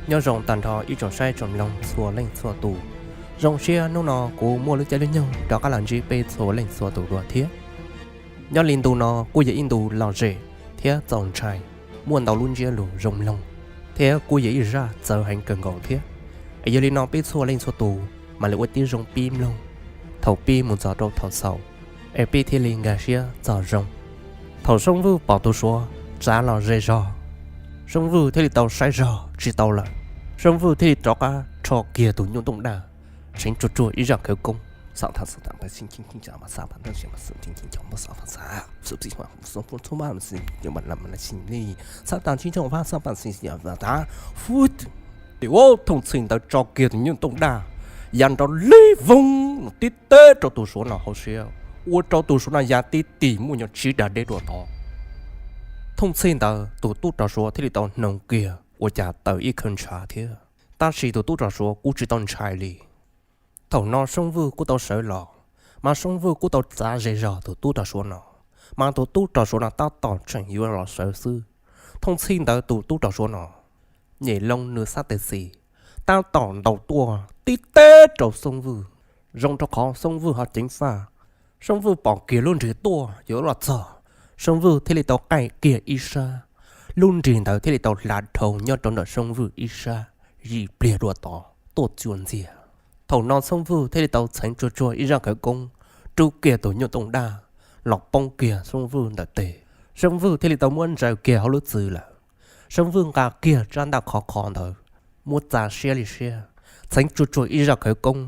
Nyob zoo tag nrho ib tsoom saib tsoom mloog txhua leej txhua tus. Zoo siab hnub no kuv muaj lub caij lub nyoog rov qab los ntsib peb txhua leej txhua tus dua thiab. Nyob li ntu no kuj yog ib ntu lom zem thiab txaus ntshai, muaj ntau lub ntsiab lus zoo mloog, thiab kuj yog ib zaj txawv heev kawg nkaus thiab. Es yog li no peb txhua leej txhua tus mam li ua tib zoo pib mloog thaum pib mus txog rau thaum xaus, es peb thiaj li nkag siab txog zoo. Thaum Soob Vwj pom tus Suav tsav los ze zog, Soob Vwj thiaj li tau saib zog tsis tau lawm. Soob Vwj thiaj li rov qab rho kiag tus nyuj tooj daj, txheev tsuag tsuag ib zaj khawv koob. Ces ua thooj txhij ntawd tso kiag tus nyuj tooj daj ya nrov li voog tib teb rau tus Suav no hauv siab, ua rau tus Suav no ya tib tig muaj nyuag tsib dag deb dua tod. Thooj txhij ntawd tus tub rog Suav thiaj li tau hnoos kiag ua cas tawm ib khawv ntshav thiab, tab sis tus tub rog Suav kuj tsis tau ntshai li. Thaum no Soob Vwj kuj tau sawv los, mas Soob Vwj kuj tau txav ze zog tus tub rog Suav no, mas tus tub rog Suav no tab tom tseem yuav los sawv xwb. Thooj txhij ntawd tus tub rog Suav no nyem loo nws xab tes xis, tab tom ntaus tuaj tib teb rau Soob Vwj, zoo rau qhov Soob Vwj ho ceev faj. Soob Vwj pom kiag lub nrig tuaj yuav los txog, Soob Vwj thiaj li tau qaij kiag ib sab, lub nrig ntawd thiaj li tau hla dhau nyob rau ntawm Soob Vwj ib sab, yim pliag dua tod tuaj txuas ntxiag. Thaum no Soob Vwj thiaj li tau txheev tsuag tsuag ib zaj khawv koob, rub kiag tus nyuj tooj daj los poob kiag Soob Vwj ntawm tes. Soob Vwj thiaj li tau muab ntsaws kiag hauv lub txwv lawm. Soob Vwj nqa kiag tsab ntaj khov kho ntawd, muab txav siab li siab, txheev tsuag tsuag ib zaj khawv koob,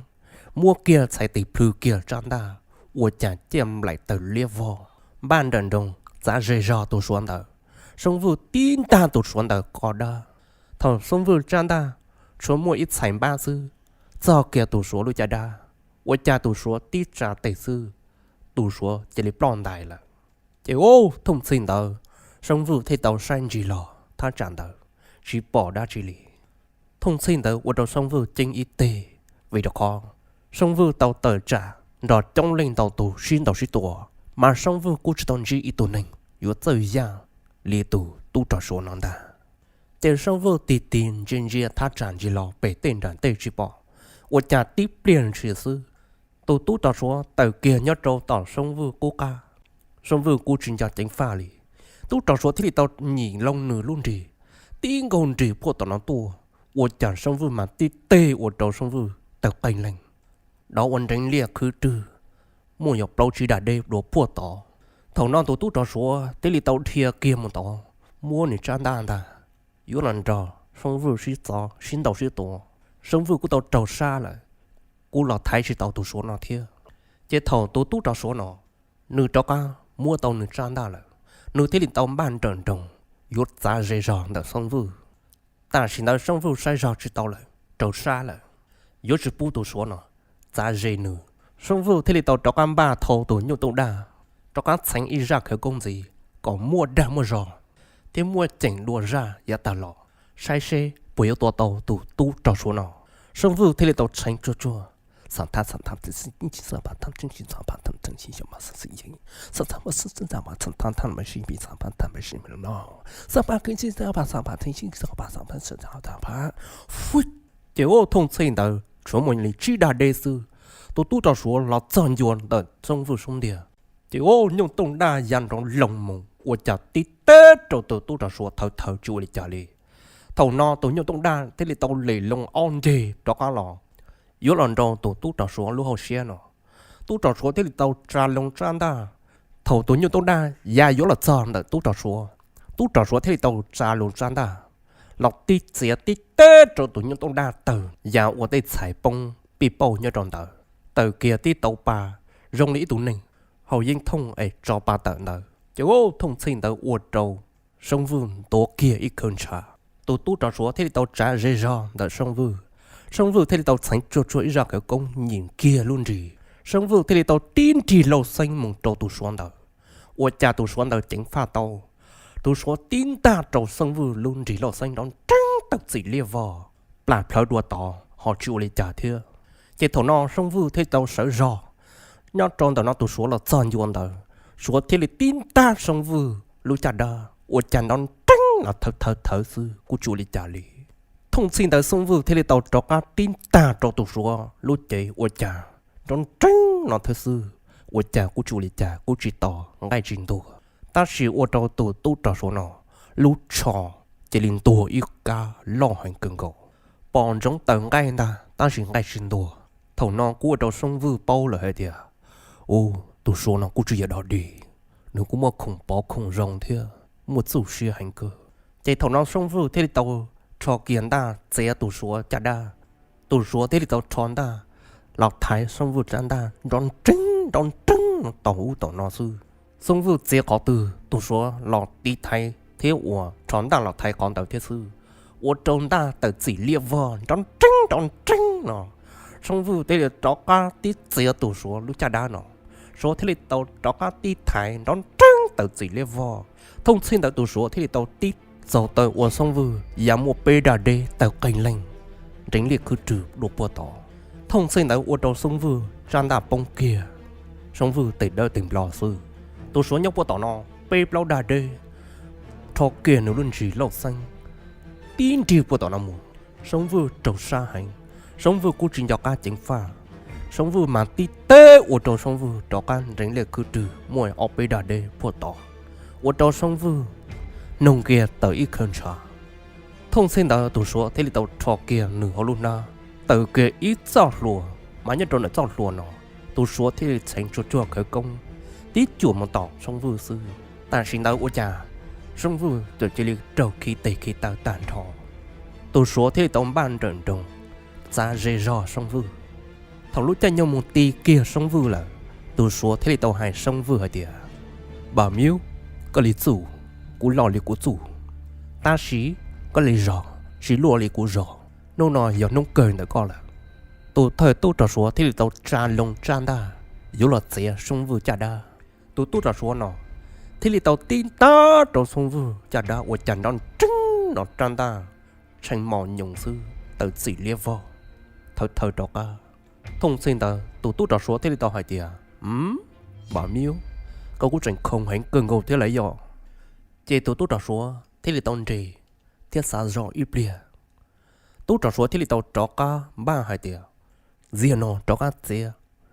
muab kiag txhais tes plhws kiag tsab ntaj, ua cas ciaj nplaim tawg liab vog, npaj nrawm nroos txav ze zog tus Suav ntawd. Soob Vwj tib ntaj tus Suav ntawd ko dab. Thaum Soob Vwj tsab ntaj tshuav muaj ib txhais npab xwb, txog kiag tus Suav lub caj dab, ua cas tus Suav tib tsa tes xwb, tus Suav cia li ploj ntais lawm. Ces ua thooj txhij ntawd Soob Vwj thiaj tau saib ntsig los thaj tsam ntawd, tsis pom dab tsi li. Thooj txhij ntawd ua rau Soob Vwj ceeb ib teg, vim rau qhov Soob Vwj tau tawm tsam nrog coob leej ntau tus sib ntaus sib tua, mas Soob Vwj kuj tsis tau ntsib ib tug neeg yuav txawj yaj li tus tub rog Suav no ntag. Ces Soob Vwj tig tig ntsia ntsia thaj tsam ntsig los pem tej nram tej tsis pom, ua cas tib pliag ntshis xwb, tus tub rog Suav tawm kiag nyob rau tom Soob Vwj qub qab. Soob Vwj kuj tsis nco ceev faj li, tub rog Suav thiaj li tau nyem loo nws lub nrig, tib nkaug nrig puag tom no tuaj, ua cas Soob Vwj mas tib teg ua rau Soob Vwj tawg qeeg leeg, dov ua nreev liaj khwb rwg, muaj yog plaub tsib dag deb dua puag tod. Thaum no tus tub rog Suav thiaj li tau dhia kiag mus tod, muab nws tsab ntaj ntag, yuav los nrog Soob Vwj sib txov sib ntaus sib tua. Soob Vwj kuj tau raug sab lawm, kuj los thaiv tsis tau tus Suav no thiab. Ces thaum tus tub rog Suav no, nws rov qab muab tau nws tsab ntaj lawm, nws thiaj li tau npaj nrawm nroos yuav txav ze zog ntawm Soob Vwj. Tam sim ntawd Soob Vwj saib zog tsis tau lawm, raug sab lawm, yuav tsis pub tus Suav no txav ze nws. Soob Vwj thiaj li tau rov qab npaj thau tus nyuj tooj daj, rov qab txheev ib zaj khawv koob ntxiv kom muaj dag muaj zog, thiab muaj ceem dua zaj yav tag los, saib seb puas yuav tua tau tus tub rog Suav no. Soob Vwj thiaj li tau txheev tsuag tsuag, ces ua thooj txhij ntawd tshuav muaj li tsib dag deb xwb, tus tub rog Suav los txog ncua ntawm Soob Vwj sub ntiag, ces ua nyuj tooj daj ya nrov loos mus ua cas tib teb rau tus tub rog Suav thawv thawv tsis ua li cas li. Thaum no tus nyuj tooj daj thiaj li tau lem loo ob nceg rov qab los, yuav los nrau tus tub rog Suav lub hauv siab no. Tub rog Suav thiaj li tau tsa loo tsab ntaj. Thaum tus nyuj tooj daj ya yuav los txog ntawm tub rog Suav, tub rog Suav thiaj li tau tsa loo tsab ntaj los tib txiav tib teb rau tus nyuj tooj daj tawg ya ua tej txhais poob pij pauj nyob rau ntawd, tawg kiag tib tauv pa zoo li ib tug neeg haus yeeb thooj es tso pa tawm ntawd, ces ua thooj txhij ntawd ua rau Soob Vwj ntuav kiag ib khawv ntshav. Tus tub rog Suav thiaj li tau tsav ze zog ntawm Soob Vwj. Soob Vwj thiaj li tau txheev tsuag tsuag ib zaj khawv koob nyem kiag lub nrig. Soob Vwj thiaj li tau tib nrig lauj xeeb mus rau tus Suav ntawd, ua cas tus Suav ntawd ceev faj tau. Tus Suav tib ntaj rau Soob Vwj lub nrig lauj xeeb nrov nreeb tawm txim liab vog, plam plhawv dua tod ho tsis ua li cas thiab. Ces thaum no Soob Vwj thiaj li tau sawv zog nyob rau ntawm no tus Suav los txog ncua ntawd, Suav thiaj li tib ntaj Soob Vwj lub caj dab ua cas nrov nreeb los thawv thawv thawv xwb kuj tsis ua li cas li. Thooj txhij ntawd Xoob Vwj thiaj li tau rov qab tib tag rau tus Suav lub cev ua cas nrov nreeb no thiab xwb. Ua cas kuj tsis ua li cas, kuj tsis tos nqaij tsis ntuag, tab sis ua rau tus tub rog Suav no lub tsho cia li ntuag ib kab loj heev kawg nkaus. Pom ntsoov taws nqaij ntag tab sis nqaij tsis ntuag. Thaum no kuj ua rau Xoob Vwj paub lawm hais tias, u, tus Suav no kuj tsis yog dog dig, nws kuj muaj khoom pov khoom zoo thiab muaj txuj siab heev kawg. Ces thaum no Xoob Vwj thiaj li tau rho kiag ntaj txiav tus Suav caj dab. Tus Suav thiaj li tau rho ntaj los thaiv Xoob Vwj rab ntaj nrov nreeb nrov nreeb tom ub tom no xwb. Xoob Vwj txiav qhov twg tus Suav los tiv thaiv thiab ua rho ntaj los thaiv qhov ntawd thiab xwb. Ua rau ntaj tawm txim liab vog nrov nreeb nrov nreeb no. Xoob Vwj thiaj li rov qab tib txiav tus Suav lub caj dab no, Suav thiaj li tau rov qab tib thaiv nrov nreeb tawm txim liab vog. Thooj txhij ntawd tus Suav thiaj li tau tib txaug taw ua Xoob Vwj ya muaj peb daj deb tawg qeeg leeg, nreev liaj khwb rwg dua puag tod. Thooj txhij ntawd ua rau Xoob Vwj rab ntaj poob kiag, Xoob Vwj tes dawb tes nplo xwb. Tus Suav nyob puag tom no peb plaub daj deb rho kiag nws lub ntsis lauj xeeb tib nrig puag tom no mus. Xoob Vwj raug sab heev, Xoob Vwj kuj tsis nco qab ceev faj. Xoob Vwj mas tib teb ua rau Xoob Vwj rov qab nreev liaj khwb rwg muaj ob peb daj deb puag tod, ua rau Xoob Vwj noog kiag tawm ib khawv ntshav. Thooj txhij ntawd tus Suav thiaj li tau rho kiag nws hauv lub hnab, tawm kiag ib txoj hlua, mas nyob rau ntawm txoj hlua no tus Suav thiaj li txheev tsuag tsuag khawv koob tib cuam mus tom Xoob Vwj xwb. Tam sim ntawd ua cas Xoob Vwj txawm cia li raug khi tes khi taw tag nrho. Tus Suav thiaj li tau npaj nrawm nroos txav ze zog Xoob Vwj. Thaum lub caij nyoog mus ti kiag Xoob Vwj lawm, tus Suav thiaj li tau hais Xoob Vwj hais tias, Npam Miub, koj li txuj, kuv loj li kuv txuj, tab sis koj li zog tsis luaj li kuv zog. Hnub no yog hnub kawg ntawm koj lawm. Tus thawj tub rog Suav thiaj li tau tsa loo tsab ntaj yuav los txiav Xoob Vwj caj dab. Tus tub rog Suav no thiaj li tau tib ntaj rau Xoob Vwj caj dab ua cas nrov nreeb no rab ntaj tshee mos nyoos xwb tawm txim liab vog, thawv thawv rov qab. Thooj txhij ntawd tus tub rog Suav thiaj li tau hais tias, Npam Miub, koj kuj tseem khoom heev kawg nkaus thiab lawm yog. Ces tus tub rog Suav thiaj li tau nres thiab xav zog ib pliag. Tub rog Suav thiaj li tau rov qab npaj hais tias, Ntxiag no rov qab txiav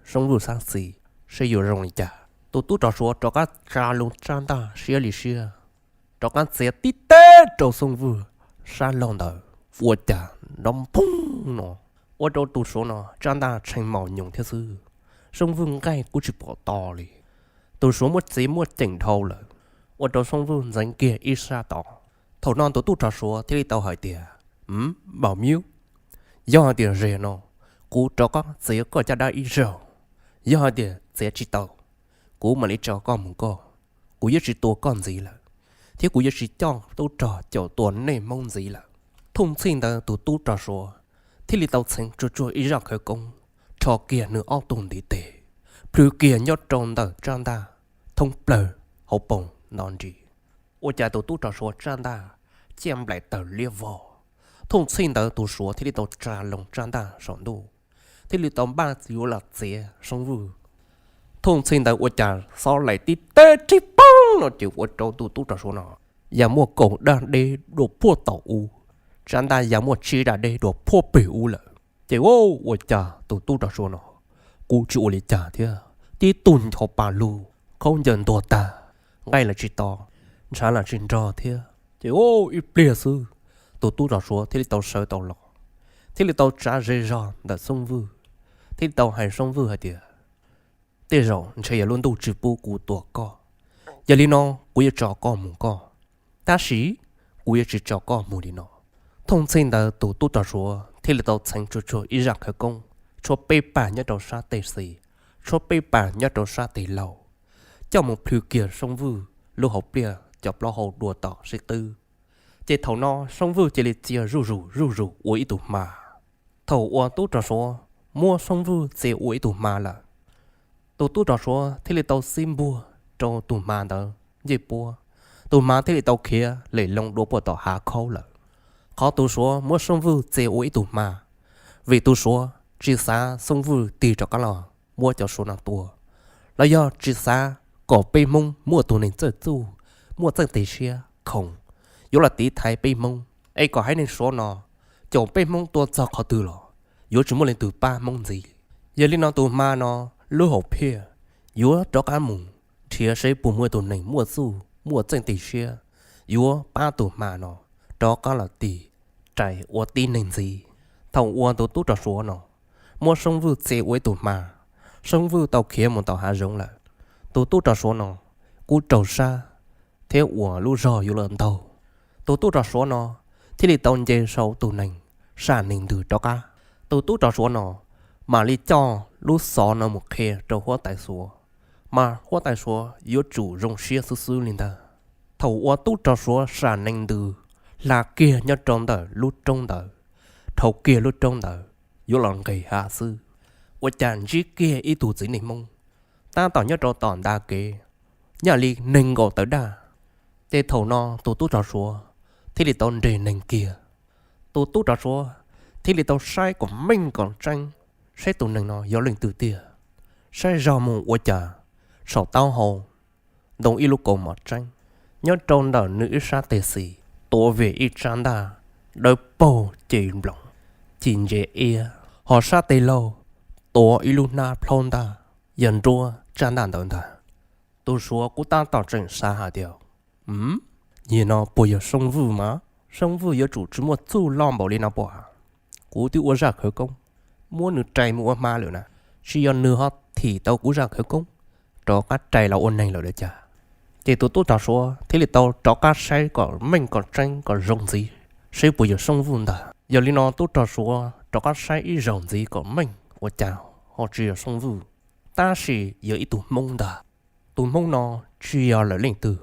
Xoob Vwj sab xis seb yuav zoo li cas. Tus tub rog Suav rov qab tsa loo tsab ntaj siab li siab, rov qab txiav tib teg rau Xoob Vwj sab laug ntawd, ua cas nrov nphoog no, ua rau tus Suav no tsab ntaj tshee mos nyoos thiab xwb. Xoob Vwj nqaij kuj tsis pom to li. Tus Suav muab txiav muaj ceem dhau lawm, ua rau Xoob Vwj ntxeev kiag ib sab tod. Thaum no tus tub rog Suav thiaj li tau hais tias, Npam Miub, yog hais tias zem no kuv rov qab txiav koj caj dab ib zaug, yog hais tias txiav tsis tau, kuv mam li tso koj mus koj. Kuv yuav tsis tua koj ntxiv lawm, thiab kuv yuav tsis coj tub rog caum tua nej Hmoob ntxiv lawm. Thooj txhij ntawd tus tub rog Suav thiaj li tau txheev tsuag tsuag ib zaj khawv koob, rho kiag nws ob tug ntiv tes, plhws kiag nyob rau ntawm tsab ntaj thoob plawg hauv paus nto nris. Ua cas tus tub rog Suav tsab ntaj ciaj nplaim tawm liab vog. Thooj txhij ntawd tus Suav thiaj li tau tsa loo tsab ntaj saum ntuj, thiaj li tau npaj yuav los txiav Xoob Vwj. Thooj txhij ntawd ua cas xob laim tib teg rig poob no ces ua rau tus tub rog Suav no ya muaj kaum daj deb dua puag tom ub, tsab ntaj ya muaj tsib daj deb dua puag pem ub lawm. Ces ua cas tus tub rog Suav no kuj tsis ua li cas thiab, tib tug ncho pa lug, khaub ncaws ntuag tag, nqaij los tsis to, ntshav los tsis nrog thiab. Ces ib pliag xwb, tus tub rog Suav thiaj li tau sawv tau los, thiaj li tau tsav ze zog ntawm Xoob Vwj, thiaj li tau hais Xoob Vwj hais tias, Tej zaum ntshe yog lub ntuj tsis pub kuv tua koj, yog li no kuv yuav tso koj mus koj, tab sis kuv yuav tsis tso koj mus li no. Thooj txhij ntawd tus tub rog Suav thiaj li tau txheev tsuag tsuag ib zaj khawv koob, tshuab peb pam nyob rau sab tes xis, tshuab peb pam nyob rau sab tes laug, coj mus plhws kiag Xoob Vwj lub hauv pliaj cov plaub hau dua tom sib twb. Ces thaum no Xoob Vwj cia li txia zuj zus zuj zus ua ib tug hma. Thaum uas tub rog Suav muab Xoob Vwj txia ua ib tug hma lawm, tus tub rog Suav thiaj li tau xib npuag rau tus hma ntawd ncej puab, tus hma thiaj li tau khiav lem loo dua puag tom hav khaub lawm. Qhov tus Suav muab Xoob Vwj txia ua ib tug hma, vim tus Suav tsis xav Xoob Vwj tig rov qab los muab cov Suav no tua, los yog tsis xav kom peb Hmoob muaj tus neeg txawj txuj, muaj txawj tes siab khoom yuav los tiv thaiv peb Hmoob, es kom haiv neeg Suav no caum peb Hmoob tuaj txog qhov twg los yuav tsis muaj leej twg pab Hmoob ntxiv. Yog li no tus hma no lub hom phiaj yuav rov qab mus nrhiav seb puas muaj tus neeg muaj txuj muaj txeej tig siab yuav pab tus hma no rov qab los tig rais ua tib neeg ntxiv. Thaum uas tus tub rog Suav no muab Soob Vwj txia ua ib tug hma, Soob Vwj tau khiav mus tom hav zoov lawm, tus tub rog Suav no kuj raug sab thiab ua lub zog yuav luag ntaug. Tus tub rog Suav no thiaj li tau nce sau tus neeg sam neeg ntws rov qab. Tus tub rog Suav no mam li coj lub xov no mus qhia rau huab tais Suav, mas huab tais Suav yuav tsum zoo siab xwb xwb li ntag. Thaum uas tub rog Suav sam neeg ntws hla kiag nyob rau ntawm lub roob ntawd, dhau kiag lub roob ntawd yuav los nqes hav xwb, ua cas ntsib kiag ib tug txiv neej Hmoob tab tom nyob rau tom ntav kev, nyaj li nees nkaum tawm daj. Ces thaum no tus tub rog Suav thiaj li tau nres neeg kiag. Tus tub rog Suav thiaj li tau saib kom meej kom tseeb, saib tus neeg no yog leej twg tiag. Saib zog mus ua cas saum taub hau ntoo ib lub kaus mom tseeb, nyob rau ntawm nws ib sab tes xis tuav vim ib tsab ntaj dawb paug ces nploos ci ntse iab, ho sab tes laug tuav ib lub hnab plhaub ntaj yog nruab tsab ntaj ntawd ntag. Tus Suav kuj tab tom tseem xav hais tias, yog no puas yog Soob Vwj mas? Soob Vwj yuav tsum tsis muaj txuj loj npaum li no pom. Kuv twb ua zaj khawv koob muab nws rais mus ua hma lawm na, tsis yog nws ho thim tau kuv zaj khawv koob rov qab rais los ua neeg lawm los cas? Ces tus tub rog Suav thiaj li tau rov qab saib kom meej kom tseeb kom zoo ntxiv, saib puas yog Soob Vwj ntag. Yog li no tub rog Suav rov qab saib ib zaug ntxiv kom meej ua cas ho tsis yog Soob Vwj, tab sis yog ib tug Hmoob ntag. Tus Hmoob no tsis yog lwm leej twg,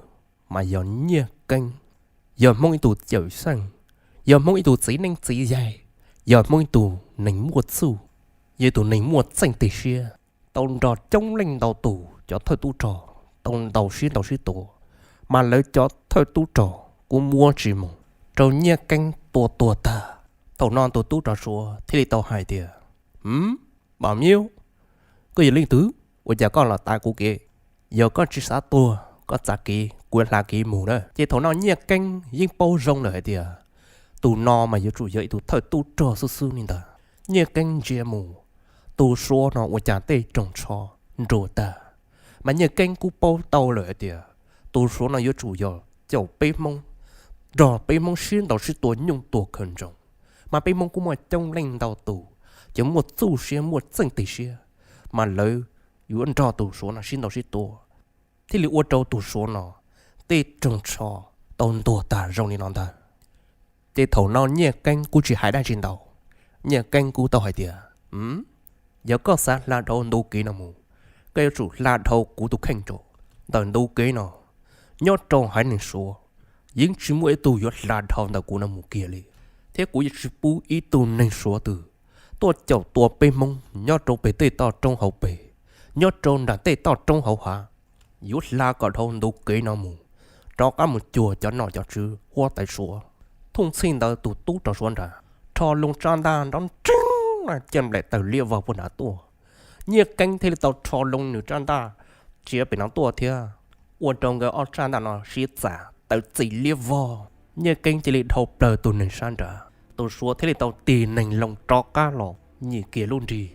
mas yog Nyiaj Keeb, yog Hmoob ib tug cawm seej, yog Hmoob ib tug txiv neej txiv yaig, yog Hmoob ib tug neeg muaj txuj, yog ib tug neeg muaj txeej tig siab, tau nrog coob leej ntau tus cov thawj tub rog tau ntaus sib ntaus sib tua, mas lawv cov thawj tub rog kuj muab tsis mus, raug Nyiaj Keeb tua tuag tag. Thaum no tus tub rog Suav thiaj li tau hais tias, Pam Miub, koj yog leej twg? Ua cas koj los tav kuv kev? Yog koj tsis xav tuag koj txav kev, kuv hla kev mus na. Ces thaum no Nyiaj Keeb yeej paub zoo lawm hais tias tus no mas yuav tsum yog ib tug thawj tub rog xwb xwb li ntawd. Nyiaj Keeb ntsia mus, tus Suav no ua cas tej rooj tsho nruag tag, mas Nyiaj Keeb kuj paub tau lawm hais tias tus Suav no yuav tsum yog caum peb Hmoob, nrog peb Hmoob sib ntaus sib tua nyooj tuag khaws ntsoov, mas peb Hmoob kuj muaj coob leej ntau tus, ces muaj txuj siab muaj txeej tig siab, mas lawv yuav nrog tus Suav no sib ntaus sib tua, thiaj li ua rau tus Suav no tej rooj tsho tau ntuag tag zoo li no ntag. Ces thaum no Nyiaj Keeb kuj tsis hais dab tsi ntau, Nyiaj Keeb kuj tau hais tias, Yog koj xav hla dhau ntu kev no mus, koj yuav tsum hla dhau kuv tus kheej tso. Ntawm ntu kev no, nyob rau haiv neeg Suav, yeej tsis muaj ib tug yuav hla dhau ntawm kuv no mus kiag li, thiab kuv yeej tsis pub ib tug neeg Suav twg tuaj caum tua peb Hmoob nyob rau pem tej toj roob hauv pes, nyob rau nram tej toj roob hauv hav. Yuav hla kom dhau ntu kev no mus, rov qab mus cuag cov nom cov tswv huab tais Suav. Thooj txhij ntawd tus tub rog Suav nrad rho loo tsab ntaj nrov nreeg, caj nplaim tawg liab vog puag nrad tuaj. Nyiaj Keeb thiaj li tau rho loo nws tsab ntaj tsiav pem no tuaj thiab, ua rau nkawd ob tsab ntaj no sib txam tawg txim liab vog. Nyiaj Keeb cia li dhau plaws tus neeg sab nrad, tus Suav thiaj li tau tig neeg loo rov qab los nyim kiag lub nrig,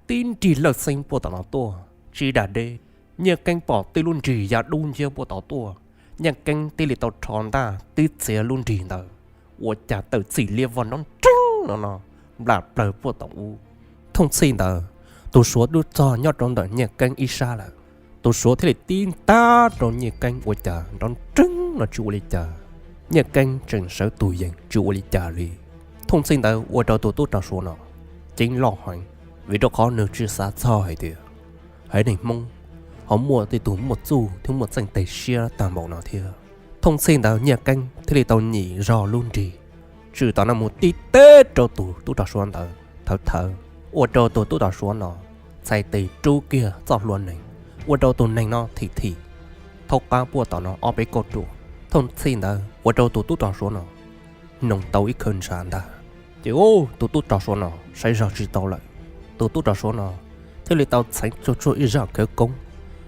tib nrig lawj xeeb puag tom no tuaj tsis dam deb. Nyiaj Keeb pom tib lub nrig ya dub nciab puag tod tuaj, Nyiaj Keeb thiaj li tau rho ntaj tib txiav lub nrig ntawd, ua cas tawg txim liab vog nrov nreeg no no nplam plaws puag tom ub. Thooj txhij ntawd, tus Suav twb txog nyob rau ntawm Nyiaj Keeb ib sab lawm. Tus Suav thiaj li tib ntaj rau Nyiaj Keeb ua cas nrov nreeg no tsis ua li cas. Nyiaj Keeb tseem sawv tus yees tsis ua li cas li. Thooj txhij ntawd ua rau tus tub rog Suav no ceeb loj heev, vim rau qhov nws tsis xav txog hais tias haiv neeg Hmoob ho muaj tej tug muaj txuj thiab muaj txeej teg siab tag npaum no thiab. Thooj txhij ntawd Nyiaj Keeb thiaj li tau nyim zog lub nrig, tshwm tom no mus tib teb rau tus tub rog Suav ntawd thawv thawv, ua rau tus tub rog Suav no txhais tes rub kiag txoj hlua nees, ua rau tus neeg no thim thim thaub qab puag tom no ob peb kauj ruam. Thooj txhij ntawd ua rau tus tub rog Suav no hnoos tau ib khawv ntshav ntag. Ces tus tub rog Suav no saib zog tsis tau lawm, tus tub rog Suav no thiaj li tau txheev tsuag tsuag ib zaj khawv koob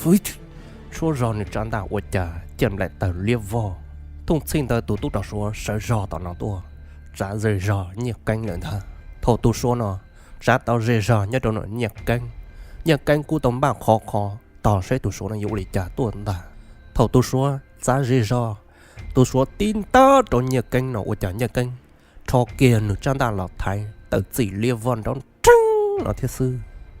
Fwb, tshuab zog nws tsab ntaj ua cas ciaj nplaim tawg liab vog. Thooj txhij ntawd tus tub rog Suav sawv zog tom no tuaj, tsav ze zog Nyiaj Keeb lawm ntag. Thaum tus Suav no tsav tau ze zog nyob rau Nyiaj Keeb, Nyiaj Keeb kuj tau npaj khov kho tos seb tus Suav no yuav ua li cas tuaj ntag. Thaum tus Suav tsav ze zog, tus Suav tib ntab rau Nyiaj Keeb no ua cas Nyiaj Keeb rho kiag nws tsab ntaj los thaiv tawm txim liab vog nrov nreeg no thiab xwb.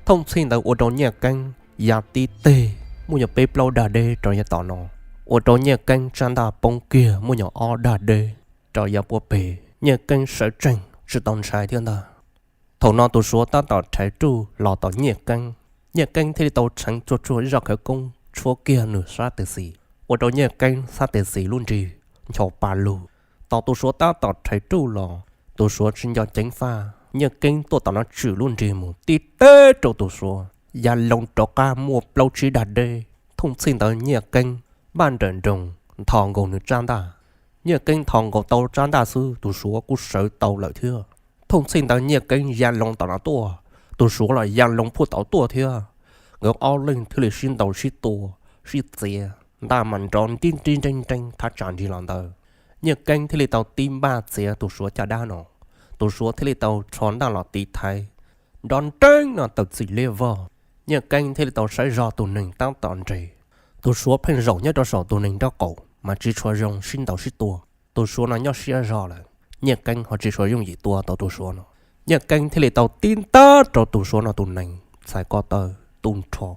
Thooj txhij ntawd ua rau Nyiaj Keeb ya tib teg muaj nyuag peb plaub dag deb rau yav tom no, ua rau Nyiaj Keeb tsab ntaj poob kiag muaj nyuag ob dag deb rau yav puag pem. Nyiaj Keeb sawv tsees tsis tau ntshai thiab ntag. Thaum no tus Suav tab tom rhais ruj los tom Nyiaj Keeb, Nyiaj Keeb thiaj li tau txheev tsuag tsuag ib zaj khawv koob tshuab kiag nws sab tes xis, ua rau Nyiaj Keeb sab tes xis lub nrig ncho pa lug. Tos tus Suav tab tom rhais ruj los, tus Suav tsis nco ceev faj, Nyiaj Keeb tuaj tom no tswm lub nrig mus tib teg rau tus Suav ya loo rov qab muaj plaub tsib dag deb. Thooj txhij ntawd Nyiaj Keeb npaj nrawm nroos nthos nkaus nws tsab ntaj. Nyiaj Keeb nthos nkaus tau tsab ntaj xwb tus Suav kuj sawv tau lawm thiab. Thooj txhij ntawd Nyiaj Keeb ya loo tom no tuaj, tus Suav los ya loo puag tod tuaj thiab. Nkawd ob leeg thiaj li sib ntaus sib tua, sib txiav, ntaj mas nrov nrib nrib nreeb nreeb thaj tsam nrig los ntawd. Nyiaj Keeb thiaj li tau tib npaj txiav tus Suav caj dab no, tus Suav thiaj li tau rho ntaj los tiv thaiv nrov nreeb no tawm txim liab vog. Nyiaj Keeb thiaj li tau saib zog tus neeg tab tom nres, tus Suav pheej zaum nyob rau saum tus neeg nraub qaum mas tsis tshua zoo sib ntaus sib tua. Tus Suav no nyob siab zog lawm, Nyiaj Keeb ho tsis tshua yooj yim tua tau tus Suav no. Nyiaj Keeb thiaj li tau tib ntab rau tus Suav no tus nees txhais ko taw tu nrho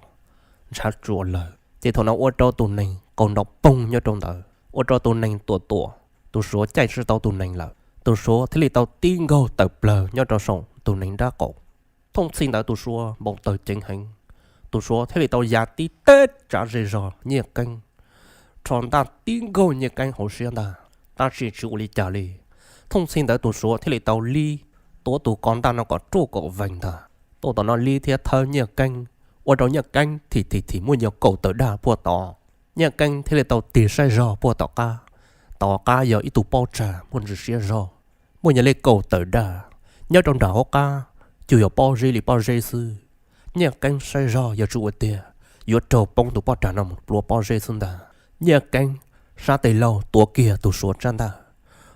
ntshav tsuas lawm, ces thaum no ua rau tus nees qaug nrov poog nyob rau ntawd, ua rau tus nees tuam tuam, tus Suav caij tsis tau tus nees lawm. Tus Suav thiaj li tau tib nkaug tawm plawg nyob rau saum tus nees nraub qaum. Thooj txhij ntawd tus Suav npau taws ceev heev, tus Suav thiaj li tau ya tib teg tsav ze zog Nyiaj Keeb, rho ntaj tib nkaug Nyiaj Keeb hauv siab ntag, tab sis tsis ua li cas li. Thooj txhij ntawd tus Suav thiaj li tau lib tuav tus ko ntaj no kom ruaj kom vees ntag, tuaj tom no lib thiab thawb Nyiaj Keeb, ua rau Nyiaj Keeb thim thim thim muaj nyuag kaum tawm daj puag tod. Nyiaj Keeb thiaj li tau tig saib zog puag tom qab, tom qab yog ib tug pob tsag muaj ntsis siab zog, muaj nyuag li kaum tawm daj, nyob rau nram hauv qab cuag yog pob zeb li pob zeb xwb. Nyiaj Keeb saib zog yog tsis ua tiag yuav raug poob tus pob tsag no mus plua pob zeb xwb ntag. Nyiaj Keeb sab tes laug tuav kiag tus Suav tsab ntaj,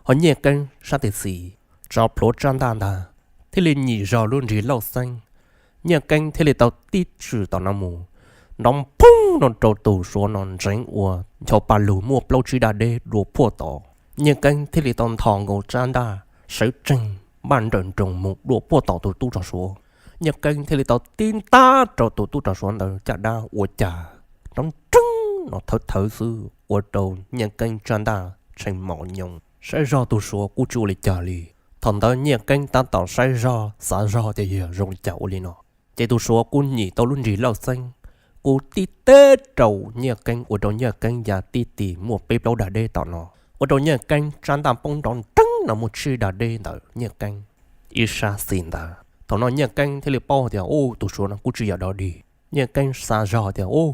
ho Nyiaj Keeb sab tes xis tso plhuav tsab ntaj ntag, thiaj li nyim zog lub nrig lauj xeeb. Nyiaj Keeb thiaj li tau tib tswm tom no mus, nrov nphoog no rau tus Suav no ntseev ua ncho pa lug muaj plaub tsib daj deb dua puag tod. Nyiaj Keeb thiaj li tau nthos nkaus tsab ntaj sawv tsees npaj nrawm nroos mus dua puag tom tus tub rog Suav. Nyiaj Keeb thiaj li tau tib ntab rau tus tub rog Suav ntawd caj dab ua cas nrov nreeb no thawv thawv xwb ua rau Nyiaj Keeb tsab ntaj tshee mos nyoos. Saib zog tus Suav kuj tsis ua li cas li. Thaum ntawd Nyiaj Keeb tab tom saib zog xav zog tias yog zoo li cas ua li no, ces tus Suav kuj nyim tau lub nrig lauj xeeb, kuj tib teg rau Nyiaj Keeb ua rau Nyiaj Keeb ya tib tig muaj peb plaub daj deb tom no, ua rau Nyiaj Keeb tsab ntaj poob nrov nreeb no muaj tsib daj deb ntawm Nyiaj Keeb ib sab xis ntawd. Thaum no Nyiaj Keeb thiaj li paub tias, u, tus Suav no kuj tsis yog dog dig. Nyiaj Keeb xav zog tias, u,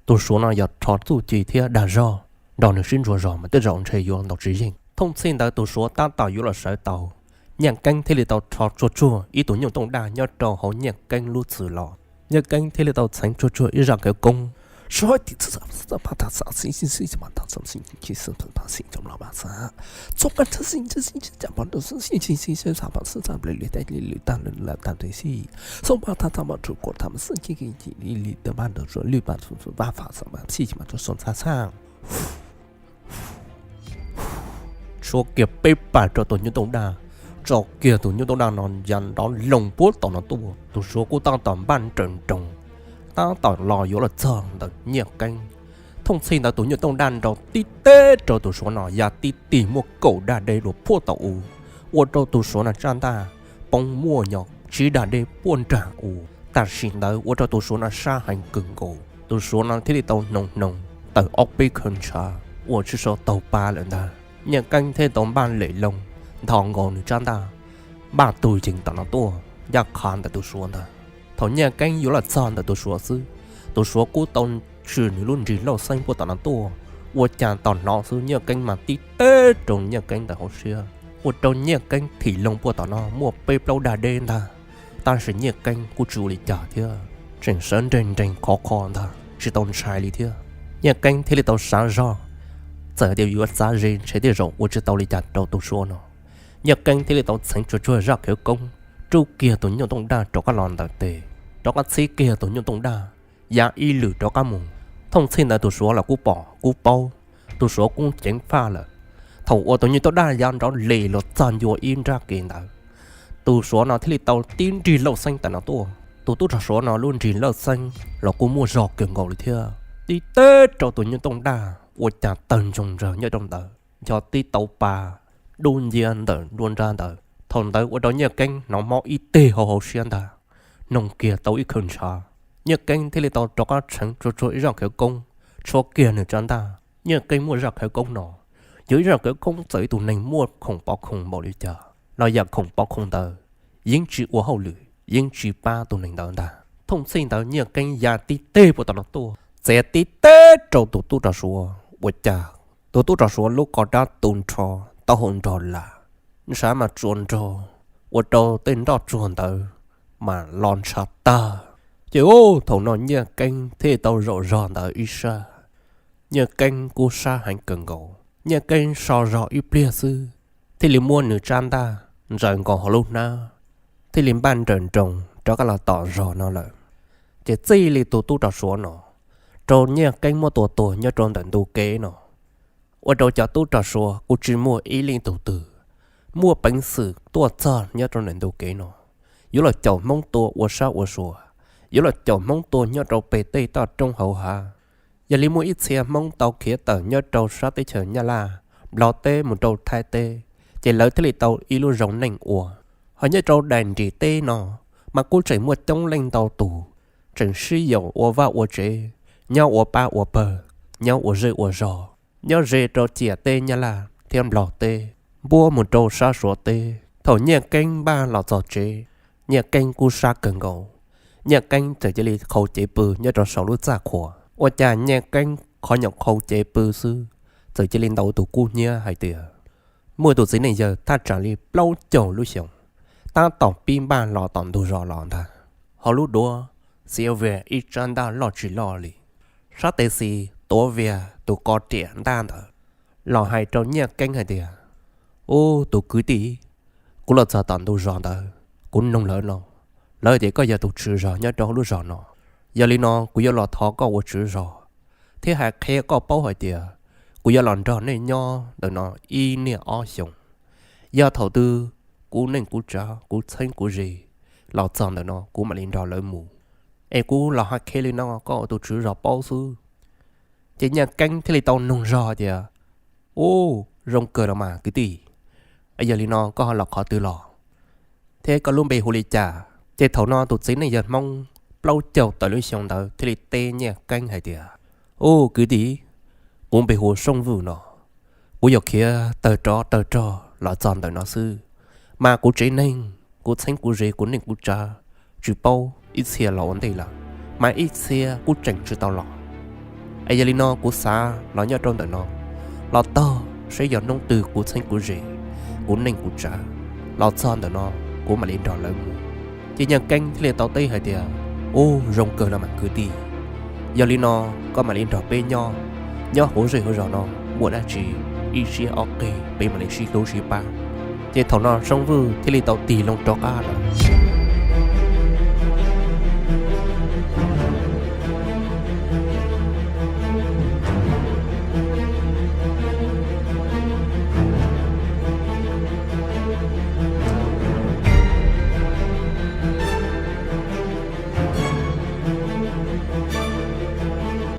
tus Suav no yog rho txuj ci thiab dag zog nrog nws sib ntsuas zog mas tej zaum ntshe yuav ntaus tsis yeej. Thooj txhij ntawd tus Suav tab tom yuav los sawv tau, Nyiaj Keeb thiaj li tau rho tsuag tsuag ib tug nyuj tooj daj nyob rau hauv Nyiaj Keeb lub txwm los. Nyiaj Keeb thiaj li tau txheev tsuag tsuag ib zaj khawv koob, tshuab kiag peb pas rau tus nyuj tooj daj, tso kiag tus nyuj tooj daj no ya nrov loo puag tom no tuaj. Tus Suav kuj tab tom npaj nrawm nroos, tab tom los yuav los txog ntawm Nyiaj Keeb. Thooj txhij ntawd tus nyuj tooj daj nrov tib teg rau tus Suav no ya tib tig muaj kaum daj deb dua puag tom u, ua rau tus Suav no tsab ntaj poob muaj nyuag tsib daj deb puag nram u. Tam sim ntawd ua rau tus Suav no sab heev kawg nkaus, tus Suav no thiaj li tau hnoos hnoos tawm ob peb khawv ntshav uas tsis so taug pa lawm ntag. Nyiaj Keeb thiaj tau npaj lem loo nthos nkaus nws tsab ntaj, npaj tus yees tom no tuaj ncaj qha ntawm tus Suav ntag. Thaum Nyiaj Keeb yuav los txog ntawm tus Suav xwb, tus Suav kuj tau tswm nws lub nrig lauj xeeb puag tom no tuaj, Ua cas tom no xwb Nyiaj Keeb mas tib teg rau Nyiaj Keeb ntawm hauv siab, ua rau Nyiaj Keeb thim loo puag tom no muaj peb plaub dag deb ntag. Tab sis Nyiaj Keeb kuj tsis ua li cas thiab, tseem sawv nrees nrees khov kho ntag tsis tau ntshai li thiab. Nyiaj Keeb thiaj li tau xav zog, txawm tias yuav xav ze ntshe tej zaum ua tsis tau li cas rau tus Suav no. Nyiaj Keeb thiaj li tau txheev tsuag tsuag zaj khawv koob, rub kiag tus nyuj tooj daj rov qab los ntawm tes, rov qab txhib kiag tus nyuj tooj daj, ya ib lwm rov qab mus. Thooj txhij ntawd tus Suav los kuj pom kuj paub, tus Suav kuj ceev faj lawm. Thaum uas tus nyuj tooj daj ya nrov lis los txog ncua ib nrab kev ntawd, tus Suav no thiaj li tau tib nrig lauj xeeb tam no tuaj. Tus tub rog Suav no lub nrig lauj xeeb los kuj muaj zog kawg nkaus li thiab, tib teg rau tus nyuj tooj daj ua cas tawg ntsoog ntsawg nyob rau ntawd, ncho tib tauv pa dub nciab ntawm nruab nrab ntawd. Thaum ntawd ua rau Nyiaj Keeb hnov mob ib teg hauv hauv siab ntag, noog kiag tau ib khaws ntshav. Nyiaj Keeb thiaj li tau rov qab txheev tsuag tsuag ib zaj khawv koob, tshuab kiag nws rab ntaj. Nyiaj Keeb muaj zaj khawv koob no, yog ib zaj khawv koob txawm ib tug neeg muaj khoom pov khoom npaum li cas los yam khoom pov khoom ntawd yeej tsis ua hauj lwm, yeej tsis pab tus neeg ntawd ntag. Thooj txhij ntawd Nyiaj Keeb ya tib teg puag tom no tuaj, txiav tib teg rau tus tub rog Suav ua cas tus tub rog Suav lub ko rab tu nrho, taub hau nrog lam, ntshav mas tsuas nrog, ua rau tej nroj tsuag ntawd mas los ntshav tag. Ces ub thaum no Nyiaj Keeb thiaj tau zaum zog ntawd ib sab. Nyiaj Keeb kuj sab heev kawg nkaus, Nyiaj Keeb so zog ib pliag xwb thiaj li muab nws rab ntaj ntsaws nkaus hauv lub hnab, thiaj li npaj nrawm nroos rov qab los tom zog no lawm. Ces txij li tus tub rog Suav no rau Nyiaj Keeb muab tua tuag nyob rau ntawm ntug kev no, ua rau cov tub rog Suav kuj tsis muaj ib leej tug twg muaj peev xwm tuaj txog nyob rau ntawm ntug kev no. Yuav los caum Hmoob tua ua sab ua sua, yuav los caum Hmoob tua nyob rau pem tej toj roob hauv hav. Yog li muaj ib txhia Hmoob tau khiav tawm nyob rau sab teb chaws Nyab Laj, Nplog teb mus rau Thaib teb, ces lawv thiaj li tau ib lub zoo neej ua. Ho nyob rau daim nrim teb no mas kuj tseem muaj coob leej ntau tus tseem sib yaum ua vaj ua tsev, nyob ua pab ua pawg, nyob ua zej ua zog, nyob ze rau ciam teb Nyab Laj thiab Nplog teb, npuab mus rau sab Suav teb. Thaum Nyiaj Keeb npaj los txog tsev, Nyiaj Keeb kuj sab kawg nkaus. Nyiaj Keeb txawm cia li qhau cev pw nyob rau saum lub txaj qhua. Ua cas Nyiaj Keeb qhov nyuam qhau cev pw xwb, txawm cia li ntaus tus kub hnyiab hais tias muaj tus txiv neej yawg thaj tsam li plaub caug lub xyoos tab tom pib npaj los tom ntug zos los ntag. Hauv lub duav xiav vias ib tsab ntaj loj tsis loj li, sab tes xis tuav vias tus ko riam ntaj ntawd, los hais rau Nyiaj Keeb hais tias, Ub, tus kwv tij, kuv los txog tom ntug zos ntawd, kuv noog lawv no, lawv tias koj yog tus tswv zos nyob rau hauv lub zos no. Yog li no kuv yuav los thov koj ua tswv zos thiab hais qhia koj paub hais tias kuv yuav los nrog nej nyob ntawm no ib niaj ob xyoos. Yog thaum twg kuv neej kuv tsav, kuv txheeb kuv ze los txog ntawm no kuv mam li nrog lawv mus. Es kuv los hais qhia li no koj ua tus tswv zos paub xwb. Ces Nyiaj Keeb thiaj li tau noog zog tias, Ub, zoo kawg los mas kwv tij, yog li no koj ho los qhov twg los, thiab koj lub npe hu li cas? Ces thaum no tus txiv neej yawg Hmoob plaub caug tawm lub xyoo ntawd thiaj li teb Nyiaj Keeb hais tias, Ub, kwv tij, kuv npe hu Sooj Vwj no. Kuv yog khiav tawg rov tawg rog los txog ntawm no xwb, mas kuv tsev neeg, kuv txheeb kuv ze, kuv neej kuv tsav tsis paub ib txhia los ua ntej lawm, mas ib txhia kuj tseem tsis tau los. Es yog li no kuv xav los nyob rau ntawm no, los tog seb yog hnub twg kuv txheeb kuv ze, kuv neej kuv tsav los txog ntawm no, kuv mam li nrog lawv mus. Ces Nyiaj Keeb thiaj li tau teb hais tias, Ub, zoo kawg los mas kwv tij, yog li no koj mam li nrog peb nyob, nyob hauv zej hauv zos no, muaj dab tsi ib siab ob qig peb mam li sib hlub sib pab. Ces thaum no Sooj Vwj thiaj li tau tig loo rov qab lawm.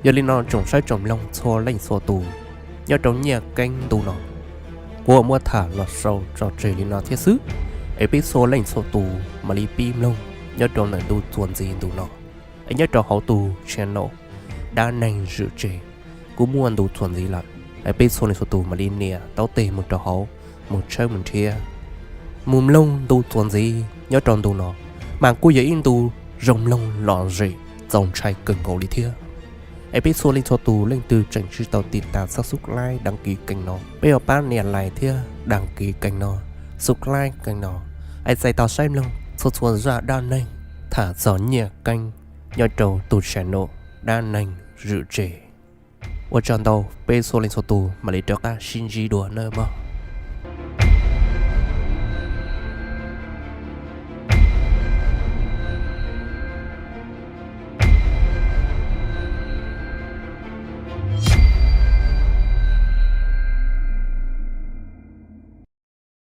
Yog li no tsoom saib tsoom mloog txhua leej txhua tus, nyob rau Nyiaj Keeb ntu no, kuv muab tham los sau tso tseg li no thiab xwb, es peb txhua leej txhua tus mam li pib mloog nyob rau ntawm ntu txuas ntxiv ntu no. Es nyob rau hauv tus channel Dab Neeg Zwm Tseg, kuv muaj ntu txuas ntxiv lawm, es peb txhua leej txhua tus mam li nias taub teg mus rau hauv, mus tshawb mus nrhiav, mus mloog ntu txuas ntxiv nyob rau ntu no, mas kuj yog ib ntu zoo mloog lom zem txaus ntshai kawg nkaus li thiab. Es peb txhua leej txhua tus leej twg tseem tsis tau tiv tas subscribe đăng ký kênh no, peb yuav pab nias like thiab đăng ký kênh no, subscribe kênh no, es txais tau saib mloog txhua txhua zaj dab neeg tham txog nyiaj keeb nyob rau tus channel Dab Neeg Zwm Tsev. Ua tsaug ntau, peb txhua leej txhua tus mam li rov qab sib ntsib dua nawb mog.